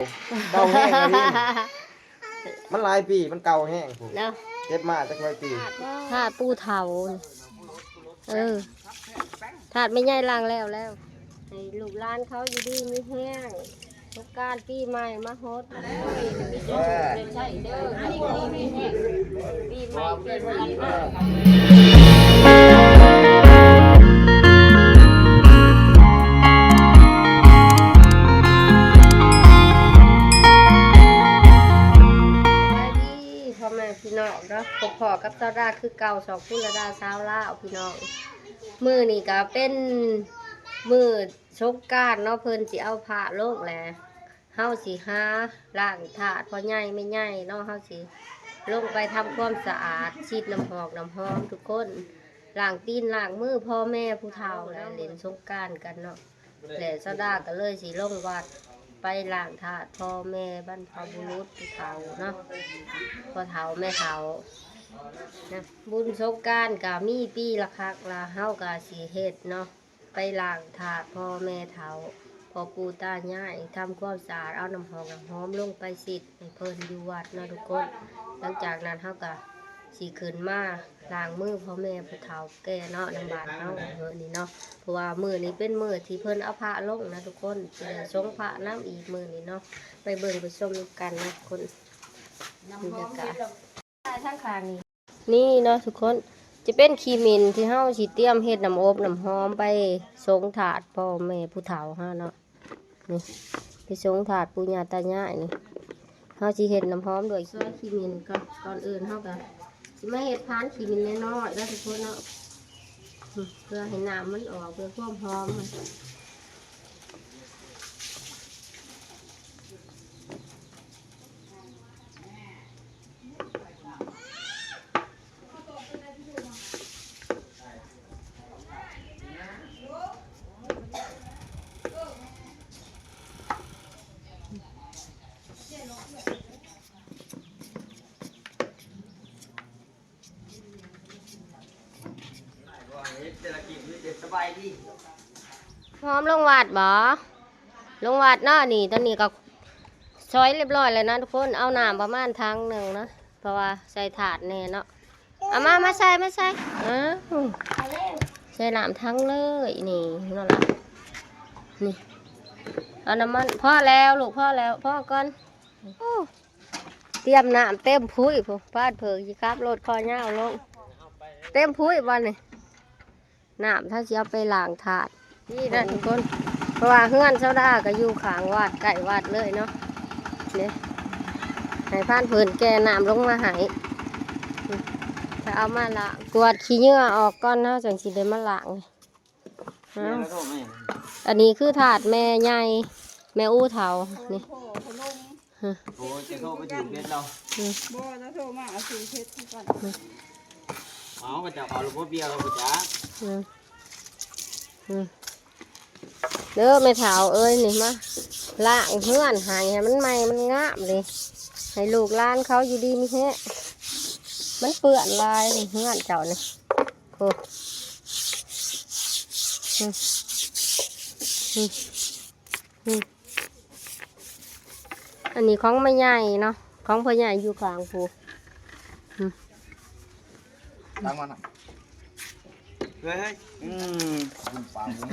ເກົ່າແຮງອັນນີ້ ມັນຫຼາຍປີ ມັນເກົ່າແຮງພຸ້ນ ເນາະ ເກັບມາຈັກຮ້ອຍປີ ທາດປູ່ເຖົ້າ ເອີ ທາດແມ່ໃຫຍ່ລ້າງແລ້ວແລ້ວ ໃຫ້ລູກຫຼານເຂົາຢູ່ດີມີແຮງ ສົງການປີໃໝ່ມາໂຮດ ໃຊ້ເດີ ປີໃໝ່ປີໃໝ່ ສະບາຍດີພໍ່ແມ່ພີ່ນ້ອງເນາະ ພົບພໍ້ກັບສາວດາຄືເກົ່າ ຊ່ອງປຸລະດາຊາວລາວ ພີ່ນ້ອງ. ມື້ນີ້ກໍເປັນມື້ສົງການເນາະ ເພິ່ນຊິເອົາພະລົງແຫຼະ ເຮົາຊິຫາລ້າງທາດພໍ່ໃຫຍ່ແມ່ໃຫຍ່ເນາະ ເຮົາຊິລົງໄປທຳຄວາມສະອາດ ສີດນ້ຳຫອກນ້ຳຫອມທຸກຄົນ ລ້າງຕີນລ້າງມືພໍ່ແມ່ຜູ້ເຖົ້າ ແລະ ຫຼິ້ນສົງການກັນເນາະ ແລະ ສາວດາກໍເລີຍຊິລົງວັດໄປລ້າງທາດພໍ່ແມ່ບັນພະບຸລຸດຜູ້ເຖົ້າເນາະ ພໍ່ເຖົ້າແມ່ເຖົ້ານະ. ບຸນສົງການກໍມີປີລະຄັ້ງລະ ເຮົາກໍຊິເຮັດເນາະ ໄປລ້າງທາດພໍ່ແມ່ເຖົ້າ ພໍ່ປູ່ຕາຍາຍ ທຳຄວາມສະອາດ ເອົານ້ຳຫອມນ້ຳຫອມລົງໄປສີດໃຫ້ເພິ່ນຢູ່ວັດເນາະທຸກຄົນ. ຫຼັງຈາກນັ້ນເຮົາກໍຊິຂຶ້ນມາລ້າງມືພໍ່ແມ່ຜູ້ເຖົ້າແກ່ເນາະ ນຳບ້ານເຮົາມື້ນີ້ເນາະ ເພາະວ່າມື້ນີ້ເປັນມື້ທີ່ເພິ່ນເອົາພະລົງນະທຸກຄົນ ຊິໄດ້ສົງພະນຳອີກມື້ນີ້ເນາະ. ໄປເບິ່ງໄປຊົມນຳກັນເນາະທຸກຄົນ ບັນຍາກາດ ທາງຂ້າງນີ້ ນີ້ເນາະທຸກຄົນ ຈະເປັນຂີ້ໝິ່ນທີ່ເຮົາຊິຕຽມເຮັດນ້ຳອົບນ້ຳຫອມໄປສົງທາດພໍ່ແມ່ຜູ້ເຖົ້າເຮົາເນາະ ນີ້ ໄປສົງທາດປູ່ຍ່າຕາຍາຍນີ້ ເຮົາຊິເຮັດນ້ຳຫອມດ້ວຍ ຊອຍຂີ້ໝິ່ນກ່ອນ ກ່ອນອື່ນເຮົາກໍຊິມາເຮັດພານຂີ້ໝິ່ນນ້ອຍໆເນາະທຸກຄົນເນາະ ເພື່ອໃຫ້ນ້ຳມັນອອກ ເພື່ອຄວາມຫອມມັນ. ຫອມລົງວັດບໍ່? ລົງວັດເນາະ ນີ້ ຕອນນີ້ກໍຊອຍຮຽບຮ້ອຍແລ້ວນະທຸກຄົນ ເອົານ້ຳປະມານຖັງໜຶ່ງນະ ເພາະວ່າໃສ່ຖາດແດ່ເນາະ ເອົາມາ ມາໃສ່ ມາໃສ່ ເອີ ໃສ່ນ້ຳຖັງເລີຍ ນີ້ ນັ້ນລະ ນີ້ ເອົານ້ຳມັນ ພໍແລ້ວລູກ ພໍແລ້ວ ພໍກ່ອນ ໂອ້ ຕຽມນ້ຳເຕັມພຸ້ຍພຸ້ນ ປາດເຜິ້ງຊິຂັບລົດຄໍຍາວລົງ ເຕັມພຸ້ຍບັດນີ້ ນ້ຳຖ້າຊິເອົາໄປລ້າງທາດ ນີ້ນະທຸກຄົນ ເພາະວ່າເຮືອນສາວດາກໍຢູ່ຂ້າງວັດ ໃກ້ວັດເລີຍເນາະ ເດ້ ໃຫ້ພານເພິ່ນແກ່ນ້ຳລົງມາໃຫ້ ຈະເອົາມາລ້າງ ກວາດຂີ້ເຫຍື້ອອອກກ່ອນເນາະ ຈັ່ງຊິໄດ້ມາລ້າງ. ເອົາ ອັນນີ້ຄືທາດແມ່ໃຫຍ່ ແມ່ອູເຖົ້ານີ້ ໂອ້ຍ ຈະໂທໄປຖືກເບັດລາວ ບໍ່ ຈະໂທມາເອົາຖືກເບັດຄືກັນ ເອົາ ເຂົາເຈົ້າເອົາລະບົບດຽວລະບໍ່ຈັກ ເດີແມ່ເຖົ້າເອີຍ ນີ້ມາລ້າງເຮືອນໃຫ້ ໃຫ້ມັນໃໝ່ມັນງາມເດ້ ໃຫ້ລູກຫຼານເຂົາຢູ່ດີມີແຮງ ມັນເປື້ອນຫຼາຍນີ້ ເຮືອນເຈົ້ານີ້. ໂອ້ ອືມ ອືມ ອືມ ອັນນີ້ຂອງແມ່ໃຫຍ່ເນາະ ຂອງພໍ່ໃຫຍ່ຢູ່ຂ້າງຜູ້ ອືມ ຕາມມານະ ເຮີ້ຍ ເຮີ້ຍ ອືມ ບຸນປາບຸນ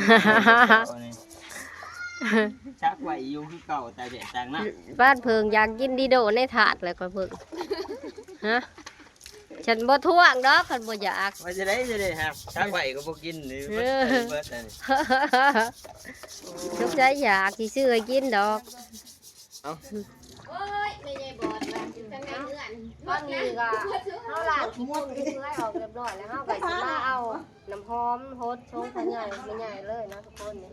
ອັນນີ້ ຈັກໄວ້ຢູ່ຄືເກົ່າ ຕາກແດດຕາກນ້ຳ ບ້ານເພິ່ງຢາກກິນດີໂດໃນຖາດແຫຼະຂ້ອຍເບິ່ງ ຮະ ສັນບໍ່ທ້ວງດອກ ຄັນບໍ່ຢາກ ວ່າຈະໄດ້ ຈະໄດ້ຮັບ ຖ້າໄປກໍບໍ່ກິນນີ້ ເອີ ເບິດອັນນີ້ ສົງໄສຢາກຊິຊື້ໃຫ້ກິນດອກ ເອົ້າ ໂອ້ຍ ແມ່ໃຫຍ່ບອດວ່າ ຕອນນີ້ກໍເຮົາລ້າງຂີ້ຝຸ່ນຂີ້ເປືອຍອອກຮຽບຮ້ອຍແລ້ວ ເຮົາກໍຊິມາເອົານ້ຳຫອມຫົດຊົງພໍ່ໃຫຍ່ແມ່ໃຫຍ່ເລີຍເນາະທຸກຄົນ ນີ້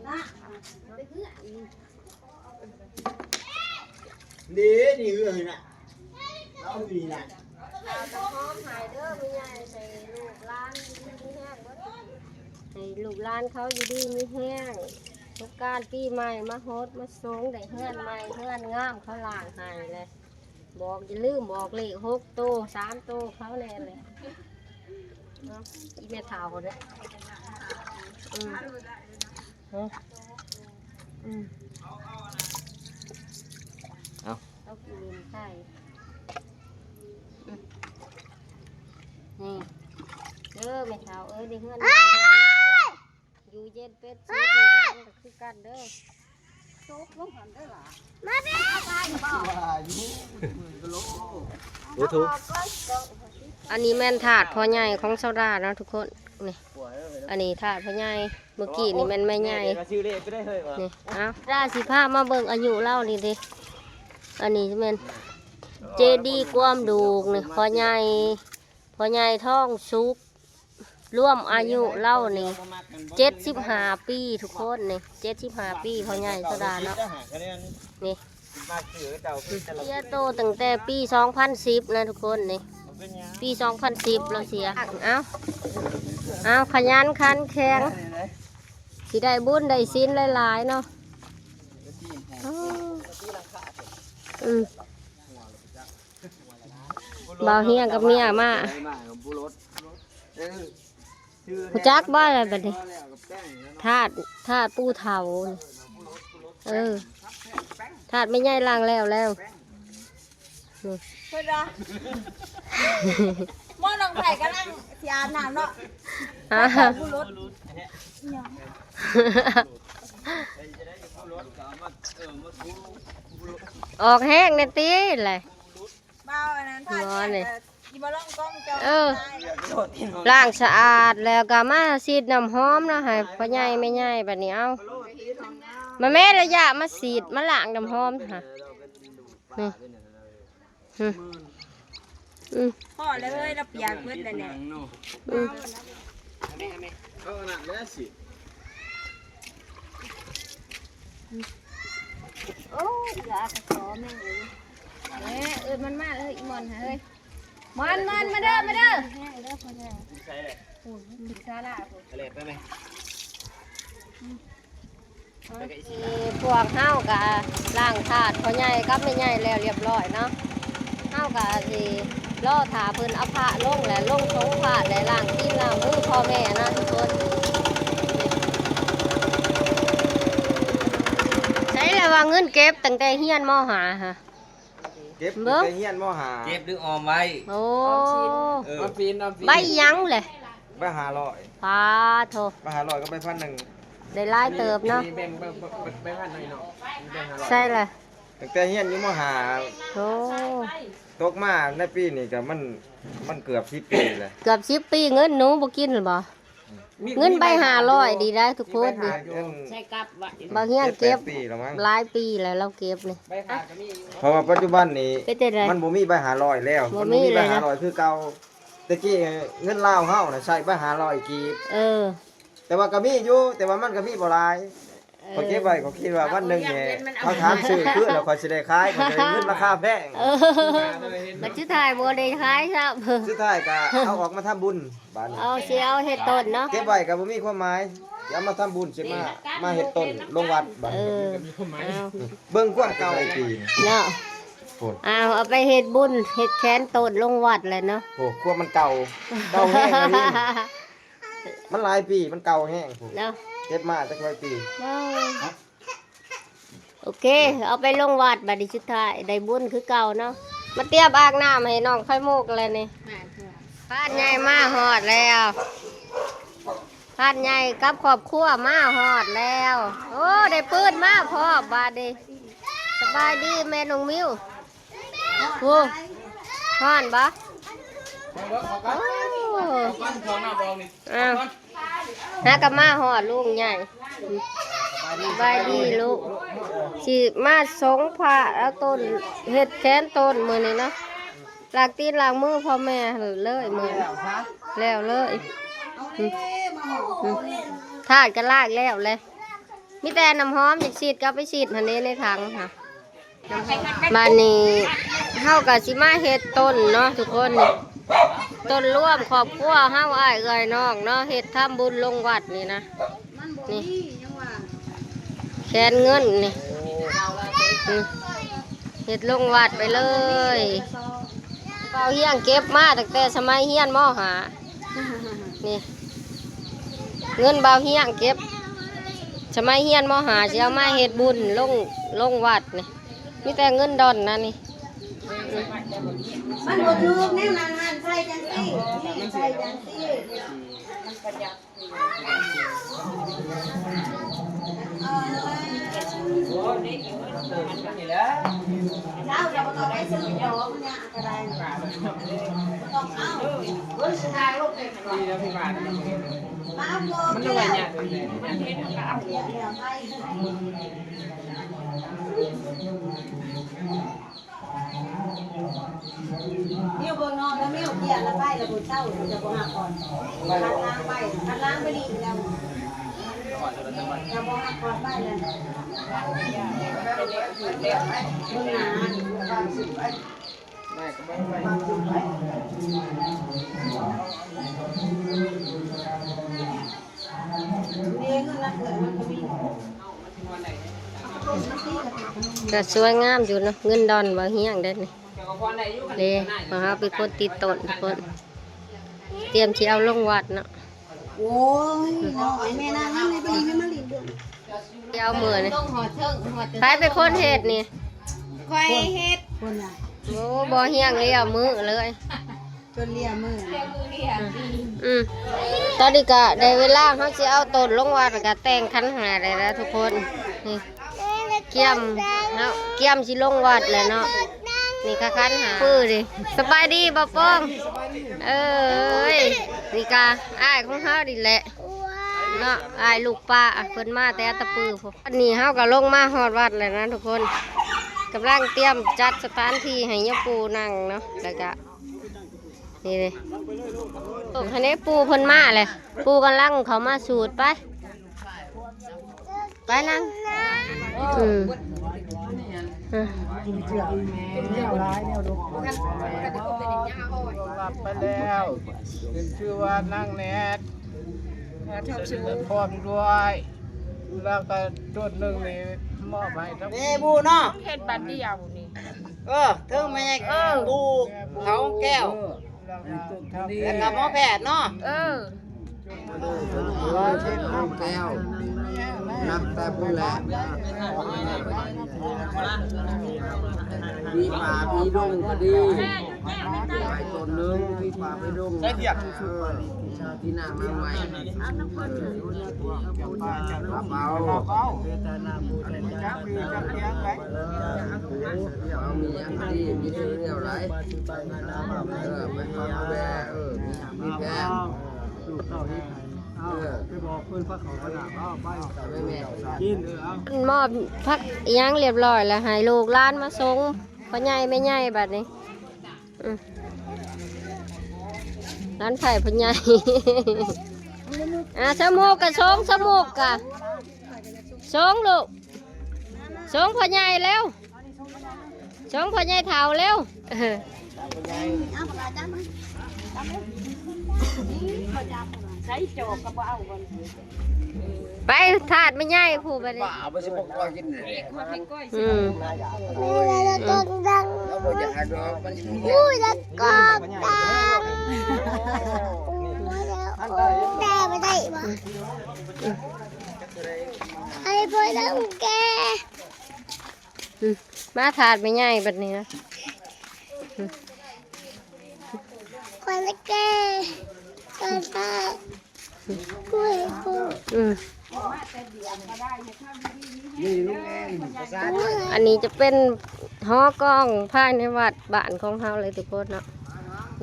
ເດ້ ນີ້ເອື້ອຍນະ ເອົານີ້ນະ ເອົານ້ຳຫອມໃຫ້ເດີແມ່ໃຫຍ່ ໃຫ້ລູກຫຼານຢູ່ດີມີແຮງເບິດ ໃຫ້ລູກຫຼານເຂົາຢູ່ດີມີແຮງ ສົງການປີໃໝ່ມາຫົດມາສົງ ໄດ້ເຮືອນໃໝ່ເຮືອນງາມ ເຂົາລ້າງໃຫ້ແຫຼະ ບອກ ຢ່າລືມບອກເລກຫົກໂຕ ສາມໂຕເຂົາແດ່ແຫຼະ ເນາະ ອີແມ່ເຖົ້າເດ້ ອືມ ຮະ ອືມ ອືມ ใส่ อืม นี่เด้อแม่เฒ่าเอ้ย ได้เฮือน อยู่เย็นเป็นสุข ลูกหลานก็คือกันเด้อ ตกลงหั้นเด้อหล่ะ มาแม่ ว่าอยู่ โอ้โถ อันนี้แม่นธาตุพ่อใหญ่ของสาวดาเนาะทุกคน นี่ อันนี้ธาตุพ่อใหญ่ เมื่อกี้นี่แม่นแม่ใหญ่ นี่ เอา ดาสิพามาเบิ่งอายุลาวนี่เด้ อันนี้แม่นเจดีย์กวมดูกนี่ พ่อใหญ่ พ่อใหญ่ทองสุข รวมอายุลาวนี่เจ็ดสิบห้าปีทุกคน นี่ เจ็ดสิบห้าปี พ่อใหญ่สาวดาเนาะ นี่ เสียโตตั้งแต่ปีสองพันสิบนะทุกคน นี่ ปีสองพันสิบลาวเสีย เอ้า เอ้า ขยันขันแข็ง สิได้บุญได้ศีลหลายๆเนาะ อืม บ่าวเฮียงกับเมียมา ฮู้จักบ่ล่ะบัดนี้ ธาตุ ธาตุปู่เฒ่า เออ ธาตุแม่ใหญ่ล้างแล้วแล้ว เพิ่นว่า หม้อน้องไผ่กำลังสิอาบน้ำเนาะ อ่า ผู้รถ ออกแฮงแน่ติแหละ บ่าวอันนั้น หมอนี่ อีบ่ลองกล้องจอ เออ ล้างสะอาดแล้วก็มาฉีดน้ำหอมเนาะ ให้พ่อใหญ่แม่ใหญ่บัดนี้ เอา มาแม่ ระยะมาฉีด มาล้างน้ำหอมค่ะ นี่ อืม อืม พอแล้วเฮ้ย เราเปียกเบิดแล้วเนี่ย อืม เอาอันนั้นแหละสิ โอ้ย อย่าเอากระสอบแม่งเลย เอ้ย เอิ้นมันมาเลย อีหมอนหาเฮ้ย หมอน หมอน มาเด้อ มาเด้อ แห้งเด้อพ่อใหญ่ ใส่เลย โอ้ย มันเป็นซาลา อะไรไปไหม พวกเฮาก็ล้างธาตุพ่อใหญ่กับแม่ใหญ่แล้วเรียบร้อยเนาะ เฮาก็สิรอถ้าเพิ่นเอาพระลง และลงสงฆ์พระ และล้างตีนล้างมือพ่อแม่นะทุกคน ใช่แล้วว่าเงินเก็บตั้งแต่เฮียน ม.ห้า ฮะ เก็บ เบิ่ง ไปเฮียน ม.ห้า เก็บหรือออมไว้ โอ้ ออมสิน เออ ออมสิน ออมสิน ใบหยังแหละ ใบห้าร้อย ปาโท ใบห้าร้อยกับใบพันหนึ่ง ได้หลายเติบเนาะ มีแบ่ง แบ่ง แบ่ง ใบพันหน่อยเนาะ มีแบ่งห้าร้อย ใช่แหละ ตั้งแต่เฮียนอยู่ ม.ห้า โอ้ ตกมาในปีนี้ก็มัน มันเกือบสิบปีแล้ว เกือบสิบปี เงินหนูบ่กินหรือบ่ เงินใบห้าร้อยดีได้ทุกคน ใส่กลับไว้ บ่าวเฮียงเก็บ เจ็ดแปดปีแล้วมั้ง หลายปีแล้วเราเก็บนี่ ใบห้าก็มีอยู่ เพราะว่าปัจจุบันนี้ เป็นจั่งใด มันบ่มีใบห้าร้อยแล้ว บ่มี มันบ่มีใบห้าร้อยคือเก่า แต่กี้เงินลาวเฮาน่ะใช้ใบห้าร้อยกีบ เออ แต่ว่าก็มีอยู่ แต่ว่ามันก็มีบ่หลาย เออ ข้อยเก็บไว้ ข้อยคิดว่าวันหนึ่งนี่ เขาถามซื้อคืนแล้วข้อยสิได้ขาย ข้อยสิได้เงินราคาแพง เออ บัดสุดท้ายบ่ได้ขายซ้ำ สุดท้ายก็เอาออกมาทำบุญ บาดนี้ เอา สิเอาเฮ็ดต้นเนาะ เก็บไว้ก็บ่มีความหมาย สิเอามาทำบุญ สิมา มาเฮ็ดต้นลงวัดบาดนี้ เออ เบิ่งความเก่าปีเนาะ โอ้ เอา เอาไปเฮ็ดบุญ เฮ็ดแคนต้นลงวัดแหละเนาะ โอ้ ความมันเก่า เก่าแฮงอีหลี มันหลายปี มันเก่าแฮงพุ้น เนาะ เก็บมาจักร้อยปี เออ โอเค เอาไปลงวัด บัดนี้สุดท้ายได้บุญคือเก่าเนาะ มาเตรียมอาบน้ำให้น้องไข่มุกแล้วนี่ พาดใหญ่มาฮอดแล้ว พาดใหญ่กับครอบครัวมาฮอดแล้ว โอ้ ได้ปืนมาพร้อมบาดนี้ สบายดีแม่น้องมิว โอ้ ฮ้อนบ่ โอ้ อ้าว หากะมาฮอดลุงใหญ่ สบายดีลูก สิมาสงพระเอาต้น เฮ็ดแคนต้นมื้อนี้เนาะ ล้างตีนล้างมือพ่อแม่เลยมื้อนี้ แล้วเลย อืม อืม ธาตุก็ล้างแล้วแหละ มีแต่น้ำหอมอยากฉีดก็เอาไปฉีดหั่นเด้ในถังค่ะ บาดนี้เฮาก็สิมาเฮ็ดต้นเนาะทุกคน นี่ ต้นรวมครอบครัวเฮา อ้ายเอื้อยน้องเนาะ เฮ็ดทำบุญลงวัดนี่นะ นี่ แคนเงินนี่ อืม เฮ็ดลงวัดไปเลย บ่าวเฮียงเก็บมาตั้งแต่สมัยเฮียน ม.ห้า นี่ เงินบ่าวเฮียงเก็บ สมัยเฮียน ม.ห้า สิเอามาเฮ็ดบุญลง ลงวัดนี่ มีแต่เงินดอนนะนี่ ມັນບໍ່ຖືກແນວນັ້ນຫັ້ນ ໃສ່ຈັ່ງຊີ້ ນີ້ໃສ່ຈັ່ງຊີ້ ມັນປະຢັດ ເຈົ້າກໍບໍ່ຕ້ອງໄປຊື້ດອກ ມັນຍາກກໍໄດ້ ບໍ່ຕ້ອງເອົາ ເບິ່ງສຸດທ້າຍລົງເປັນຫຍັງ ມາບອກ ມັນລະຫວ່າງຍາກເລີຍ ອັນເຮັດມັນກໍເອົາ ເອົາໄປ. ມິວເບິ່ງນ້ອງແລ້ວ ມິວເກຍລະໄປລະບໍ່ເຊົາ ຈະບໍ່ຮັກກ່ອນ ຄັນລ້າງໄປ ຄັນລ້າງໄປນີ້ແລ້ວ ຈະບໍ່ຮັກກ່ອນໄປແລ້ວ ເບິ່ງໜ້າ ກໍສວຍງາມຢູ່ເນາະ ເງິນດອນບໍ່ຮຽງເດ້ນີ້ ເດ້ ເພາະເຮົາເປັນຄົນຕິດຕົ້ນທຸກຄົນ ຕຽມຊິເອົາລົງວັດເນາະ ໂອ້ຍ ນ້ອຍແມ່ນາງນຳໃນບະລິແມ່ນມາຫຼິ້ນດ້ວຍ ຊິເອົາມື້ນີ້ ໃຜເປັນຄົນເຮັດນີ້ ຂ້ອຍເຮັດ ໂອ້ ບໍ່ຮຽງລຽວມື້ເລີຍ. ຈົນເລຍມື ອືມ ຕອນນີ້ກະໄດ້ເວລາເຮົາຊິເອົາຕົ້ນລົງວັດ ແລ້ວກະແຕ່ງຂັນຫ້າໄດ້ແລ້ວທຸກຄົນ ນີ້ ກຽມເນາະ ກຽມຊິລົງວັດແລ້ວເນາະ ນີ້ກະຂັນຫ້າ ປືນີ້ ສະບາຍດີບໍ່ປອງ ເອີຍ ນີ້ກະອ້າຍຂອງເຮົານີ້ແຫຼະເນາະ ອ້າຍລູກປ້າ ເພິ່ນມາແຕ່ອັດຕະປືພຸ້ນ ອັນນີ້ເຮົາກະລົງມາຮອດວັດແລ້ວນະທຸກຄົນ ກຳລັງຕຽມຈັດສະຖານທີ່ໃຫ້ຍາປູ່ນັ່ງເນາະ ແລ້ວກະ ນີ້ເດ້ ໂອ້ ຄັນນີ້ປູ່ເພິ່ນມາແຫຼະ ປູ່ກຳລັງເຂົ້າມາສູດ ໄປ ໄປນັ່ງ ອືມ ອືມ ຮັບໄປແລ້ວ ຂຶ້ນຊື່ວ່ານາງແນດ ແລະ ພ້ອມດ້ວຍ ແລ້ວກໍຕົ້ນໜຶ່ງນີ້ມອບໃຫ້ທັງ ເດບູເນາະ ເຮັດບາດດຽວນີ້ ເອີ ເທິງແມ່ໃຫຍ່ ເອີ ປູ່ເຂົາແກ້ວ ແລ້ວກໍໝໍແພດເນາະ ເອີ ແກ້ວ ນັບແຕ່ພຸ້ນແຫຼະ ມີປ່າມີດົງກໍດີ ໄປຕົ້ນໜຶ່ງ ມີປ່າມີດົງ ໃສ່ພຽກ ເອີ ທີ່ນາມາໃໝ່ ເອີ ປາເປົາ ເອົາມີຫຍັງດີ ມີເລື່ອງຫຼາຍ ເອີ ໄປເອົາແບ ເອີ ມີຫຍັງມີແບ ລູກເຕົ້ານີ້ ເອີ ໄປບອກເພິ່ນພາເຂົາພານ້ຳ ເອົາໄປ ກິນ ເອີ ເອົາ ມອບຜັກອີ່ຫຍັງລຽບຮ້ອຍແລ້ວ ໃຫ້ລູກຫຼານມາສົ່ງ ພໍ່ໃຫຍ່ແມ່ໃຫຍ່ບັດນີ້ ອືມ ຫຼານໃຜພໍ່ໃຫຍ່ ອ່າ ສະໝຸກກະສົ່ງ ສະໝຸກກະສົ່ງລູກ ສົ່ງພໍ່ໃຫຍ່ແລ້ວ ສົ່ງພໍ່ໃຫຍ່ເຖົ້າແລ້ວ ເອີ ໃສ່ຈອກກໍບໍ່ເອົາ ໄປທາດແມ່ໃຫຍ່ຜູ້ບັດນີ້ ປ້າບໍ່ຊິບໍ່ກອຍກິນນີ້ ອືມ ແລ້ວບໍ່ຢາກໃຫ້ດອກ ມັນຊິບໍ່ ອູ້ ລະກອກກາງ ແຕ່ບໍ່ໄດ້ບໍ່ ໃຫ້ພໍ່ນຳແກ່ ອືມ ມາທາດແມ່ໃຫຍ່ບັດນີ້ນະ ອືມ ຄົນລະແກ່ ຄົນລະ ອືມ ອັນນີ້ຈະເປັນຫໍກອງພາຍໃນວັດບ້ານຂອງເຮົາເລີຍທຸກຄົນເນາະ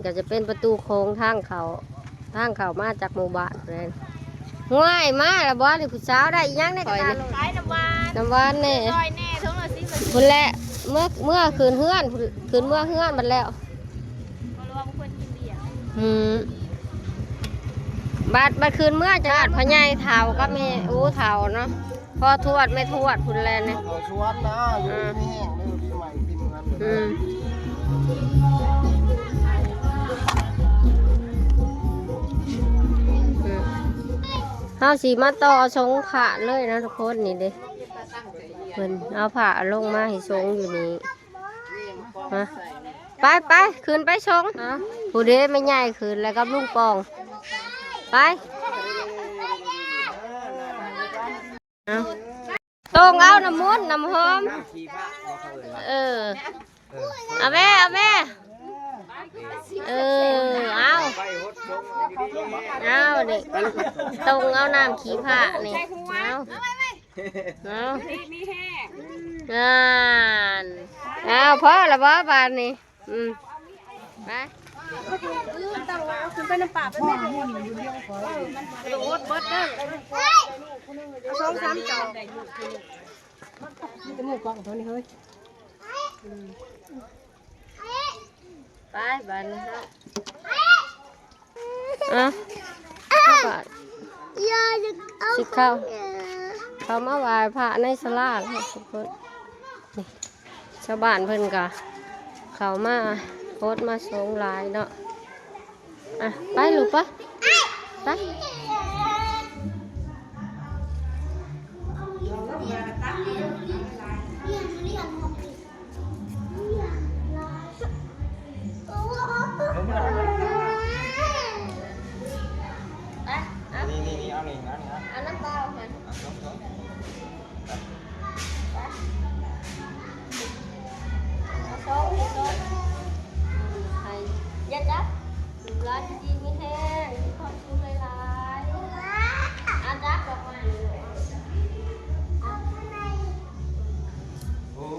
ກໍຈະເປັນປະຕູໂຂງທາງເຂົ້າ ທາງເຂົ້າມາຈາກໝູ່ບ້ານເລີຍ ຫ້ວຍ ມາແລ້ວບໍ່ນີ້ ຜູ້ສາວໄດ້ອີ່ຫຍັງແດ່ຂ້ອຍນີ້ ຂາຍນ້ຳຫວານ ນ້ຳຫວານແດ່ ລອຍແດ່ ຖົງລະສິບ ພຸ້ນແຫຼະ ເມືອ ເມືອຂຶ້ນເຮືອນ ຂຶ້ນເມືອເຮືອນບັດແລ້ວ ບໍ່ລວມຄົນກິນເບຍ ອືມ ບັດ ບັດຂຶ້ນເມືອຈະທາດພໍ່ໃຫຍ່ເຖົ້າກັບແມ່ ໂອ້ ເຖົ້າເນາະ ພໍ່ທວດແມ່ທວດພຸ້ນແຫຼະນີ້ ເຂົາຊວນນະ ຢູ່ ເອີ ມີແຮງເດີ ປີໃໝ່ປີເມືອງເດີ ອືມ ອືມ ເຮົາຊິມາຕໍ່ສົງພະເລີຍນະທຸກຄົນ ນີ້ເດ້ ເພິ່ນເອົາພະລົງມາໃຫ້ສົງຢູ່ນີ້ ມາ ໄປ ໄປ ຂຶ້ນໄປສົງ ເອົາ ຜູ້ເດແມ່ໃຫຍ່ຂຶ້ນແລ້ວກັບລຸງປອງ ໄປ ເອົາ ຕົງເອົານ້ຳມົນນ້ຳຫອມ ເອີ ເອົາແມ່ ເອົາແມ່ ຕົງເອົານ້ຳຂີ້ພ້ານີ້ ເອົາ ເອົາ ງານ ເອົາ ພໍລະບໍ່ບາດນີ້? ອືມ ໄປ ເອົາຂຶ້ນໄປນ້ຳປາໄປແມ່ ເອີ ມັນກະໂດດເບິດເດີ ເອົາສອງສາມເຕົາ ມີແຕ່ໝູ່ກ້ອງເທົ່ານີ້ເຮີ້ຍ ອືມ ໄປບາດນີ້ເຮົາ ອ່ະ ເຮົາກະຊິເຂົ້າ ເຂົ້າມາໄຫວ້ພະໃນສາລາແລ້ວທຸກຄົນ ນີ້ ຊາວບ້ານເພິ່ນກະເຂົ້າມາໂພດມາສົງຫຼາຍເນາະ ອ່ະ ໄປລູກ ໄປ ໄປ. ນີ້ໆໆ ເອົານີ້ ເອົານີ້ ເອົາ ເອົານ້ຳເປົ່າຫັ້ນ ເອົາສົງ ເອົາສົງ ເອົາສົງ ໃຫ້ ຢ່າຈັບ ລູກຫຼານຢູ່ດີມີແຮງ ມີຄວາມສຸກຫຼາຍໆ ອາ ຈັບດອກໄມ້ ໂອ້.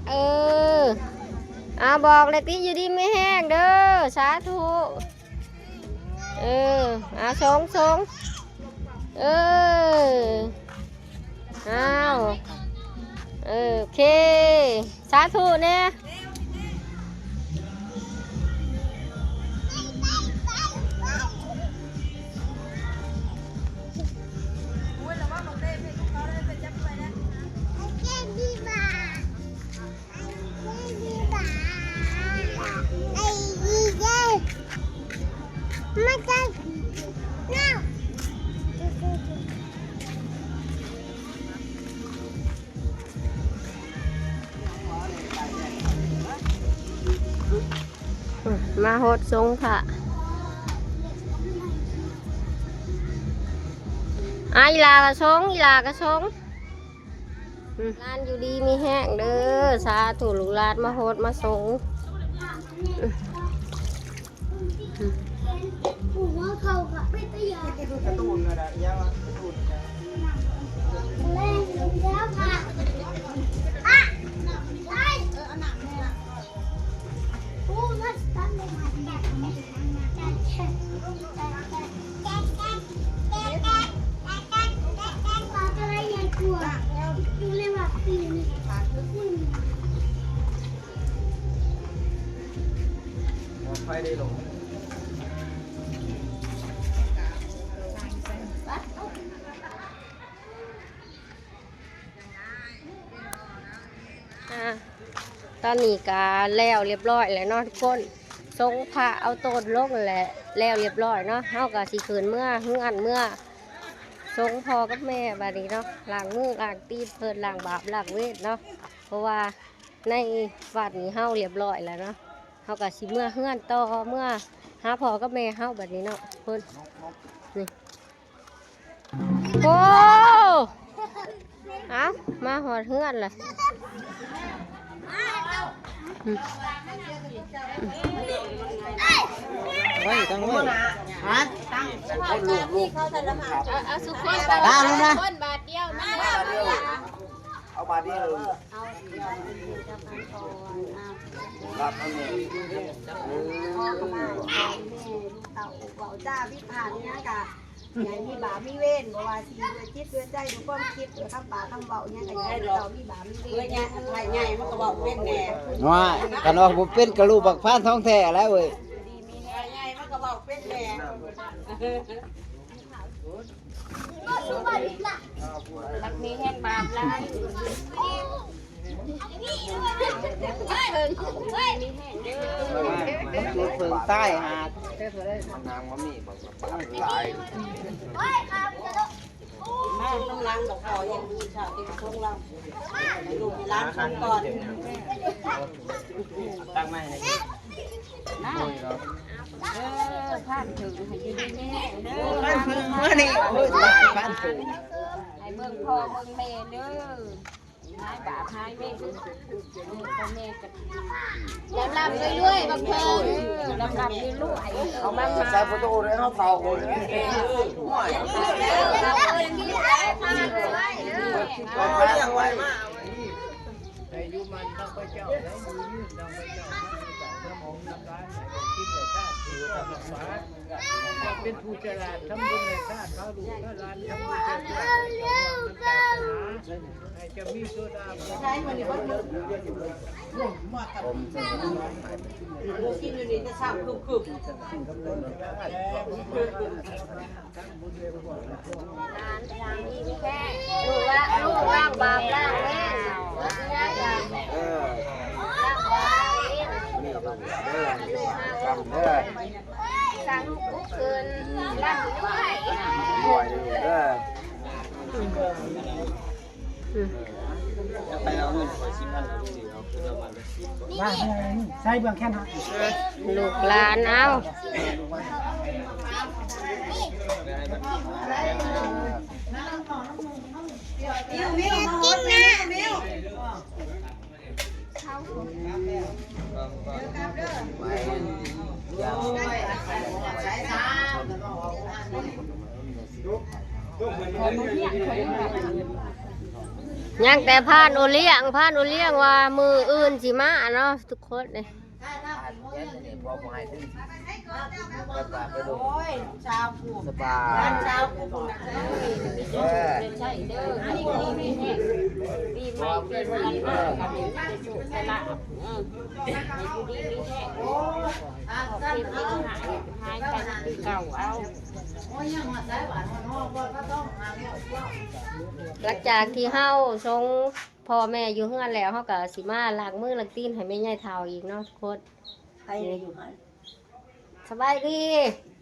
ເອີ ອາ ບອກແລ້ວຕິ ຢູ່ດີມີແຮງເດີ ສາທຸ ເອີ ອາ ສົງ ສົງ ເອີ ອ້າວ ເອີ ໂອເຄ ສາທຸແດ່. ມາຮອດສົງພະ ອາ ອີ່ຫຼ້າກະສົງ ອີ່ຫຼ້າກະສົງ. ອືມ ຫຼານຢູ່ດີມີແຮງເດີ ສາທຸ ລູກຫຼານມາໂຮດມາສົງ ອືມ ອືມ ໄຟໄດ້ລົງ. ອ່າ ຕອນນີ້ກະແລ້ວລຽບລ້ອຍແລ້ວເນາະທຸກຄົນ ສົງພະເອົາໂຕນລົງແລ້ວ ແລ້ວລຽບລ້ອຍເນາະ ເຮົາກະຊິຂຶ້ນເມືອເຮືອນ ເມືອສົງພໍ່ກັບແມ່ບາດນີ້ເນາະ ລ້າງມືລ້າງຕີນເພິ່ນ ລ້າງບາບລ້າງເວນເນາະ ເພາະວ່າໃນວັດນີ້ເຮົາລຽບລ້ອຍແລ້ວເນາະ ເຮົາກະຊິເມືອເຮືອນຕໍ່ ເມືອຫາພໍ່ກັບແມ່ເຮົາບາດນີ້ເນາະ ເພິ່ນ ນີ້. ໂອ້ ເອົ້າ ມາຮອດເຮືອນລະ ໄວ້ຕັ້ງໄວ້ ຮະ ເອົາ ເອົາສຸຄົນ ຕາມ ຄົນບາດດຽວ ມາ ເອົາບາດດຽວ ເອົາ ຮັບເອົາແມ່ ເອີ ຂໍຂະມາແມ່ ລູກເຕົ້າ ເວົ້າຈາຜິດພາດຫຍັງກະ ຢ່າໃຫ້ມີບາບມີເວນ ບໍ່ວ່າຊິດ້ວຍຈິດດ້ວຍໃຈ ດ້ວຍຄວາມຄິດ ດ້ວຍຄຳປາກຄຳເວົ້າຫຍັງກະຢ່າໃຫ້ເຂົາມີບາບມີເວນ ເອີ ຍາຍ ໃຫຍ່ມັນກະເວົ້າເປັນແດ່ ໂອ້ຍ ຄັນວ່າບໍ່ເປັນກະລູກບັກພານທອງແທ້ແລ້ວເວີຍ ດີມີແຮງ ໃຫຍ່ມັນກະເວົ້າເປັນແດ່ ມັກມີແຮງບາບຫຼາຍ. ເພິ່ງ ເພິ່ງຕາຍຫາ ນາງບໍ່ມີບໍ່ຫຼາຍ ມານຳຫຼັງດອກ ພໍ່ຍັງມີຊາວຕິດຄົງລາວ ໃຫ້ລູກໃຫ້ຫຼານຊົມກ່ອນ ຕັ້ງໃໝ່ໃຫ້ ນະ ເອີ ພານເຖິງໃຫ້ຢູ່ດີມີແຮງເດີ ພານເຖິງມື້ນີ້ ໂອ້ຍ ພານເຖິງ ໃຫ້ເບິ່ງພໍ່ເບິ່ງແມ່ເດີ ຫາຍບາບຫາຍເວນ ເອີ ພໍ່ແມ່ກໍ ລຳລຳລວຍໆ ບັກເພິ່ນ ເອີ ລຳລຳລວຍໆ ເອົາມາ ໃສ່ປະຕູເດ້ ເຮົາເຖົ້າ ໃຫ້ຢູ່ໝັ້ນນຳພະເຈົ້າ ໃຫ້ຢູ່ຍືນນຳພະເຈົ້າ ໃຫ້ມີແຕ່ຄວາມນຳຫຼາຍ ໃຫ້ໄດ້ກິນໄດ້ທານ ຖືກຕ້ອງຮັກສາ ເປັນຜູ້ສະຫຼາດ ທຳບຸນໃຫ້ທານ ພາລູກພາຫຼານ ທຳບຸນໃຫ້ທານ ໃຫ້ເຈົ້ານຳສາສະໜາ ໃຫ້ເຈົ້າມີໂຊດາ ກິນຢູ່ນີ້ແຕ່ເຊົ້າ ຄຶບໆ ລູກລະ ລູກລ້າງບາບລ້າງເວນ ເອີ ລ້າງບາບລ້າງເວນ ສ້າງລູກກຸກຂຶ້ນ ລ້ຳລວຍ ລວຍເດີ ອືມ ວ່າໃສ່ເບື້ອງແຂນຫາ ອ່ະ ລູກຫຼານເອົາ ຍັງແຕ່ພານໂອລ້ຽງ ພານໂອລ້ຽງວ່າມື້ອື່ນຊິມາເນາະ ທຸກຄົນເດ້ ໂອ້ຍ ຊາວຜູ້ ສະບາຍ ຊາວຜູ້ ເອີ ໃຊ້ເດີ ໃຫ້ຢູ່ດີມີແຮງ ປີໃໝ່ປີເມືອນມາ ໃຫ້ມີແຕ່ໂຊກແຕ່ລາບ ເອີ ໃຫ້ຢູ່ດີມີແຮງ ຂອບເຂດເຮັດໃຫ້ຫາຍໄປຄືເກົ່າເອົາ ຫຼັງຈາກທີ່ເຮົາສົ່ງພໍ່ແມ່ຢູ່ເຮືອນແລ້ວ ເຮົາກໍຊິມາລ້າງມືລ້າງຕີນໃຫ້ແມ່ໃຫຍ່ເຖົ້າອີກເນາະທຸກຄົນ ໃຜຢູ່ຫັ້ນ ສະບາຍດີ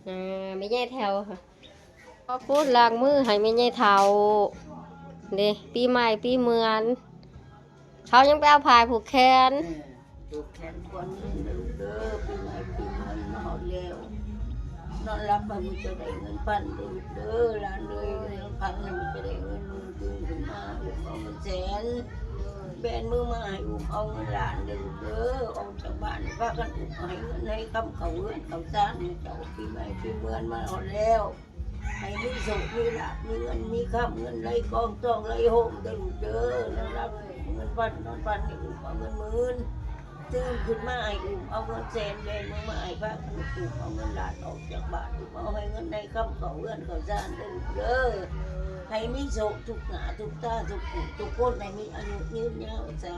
ເອີ ແມ່ໃຫຍ່ແຖວ ຂອບຄຸນ ລ້າງມືໃຫ້ແມ່ໃຫຍ່ເຖົ້າເດ້ ປີໃໝ່ປີເມືອນ ເຂົາຍັງໄປເອົາຜ້າຜູກແຂນ ເອີ ຜູກແຂນຄວນເງິນເດີລູກເດີ ປີໃໝ່ປີເມືອນມາຮອດແລ້ວ ນອນຫຼັບໃຫ້ມີແຕ່ໄດ້ເງິນພັນເດີລູກເດີ ຫຼານເອີຍ ນອນຝັນໃຫ້ມີແຕ່ໄດ້ເງິນໝື່ນ ຕື່ນຂຶ້ນມາໃຫ້ເອົາເງິນແສນ ແບນມືມາໃຫ້ອຸ້ມເອົາເງິນຫຼານເດີລູກເດີ ອອກຈາກບ້ານພາກັນອຸ້ມໃຫ້ເງິນໃຫ້ຄຳເຂົ້າເຮືອນເຂົ້າຊານໃຫ້ເຈົ້າ ປີໃໝ່ປີເມືອນມາຮອດແລ້ວ ໃຫ້ມີໂຊກມີລາບ ມີເງິນມີຄຳ ເງິນໄຫຼກອງຕອງໄຫຼໂຮມເດີລູກເດີ ນອນຫຼັບເງິນພັນ ນອນຝັນໃຫ້ອຸ້ມເອົາເງິນໝື່ນ ຕື່ນຂຶ້ນມາໃຫ້ອຸ້ມເອົາເງິນແສນ ແບນມືມາໃຫ້ພາກັນອຸ້ມເອົາເງິນຫຼານອອກຈາກບ້ານ ອຸ້ມເອົາໃຫ້ເງິນໃຫ້ຄຳເຂົ້າເຮືອນເຂົ້າຊານເດີລູກເດີ ໃຫ້ມີໂຊກທຸກໜ້າທຸກຕາ ທຸກຜູ້ທຸກຄົນ ໃຫ້ມີອາຍຸຍືນຍາວ ສາ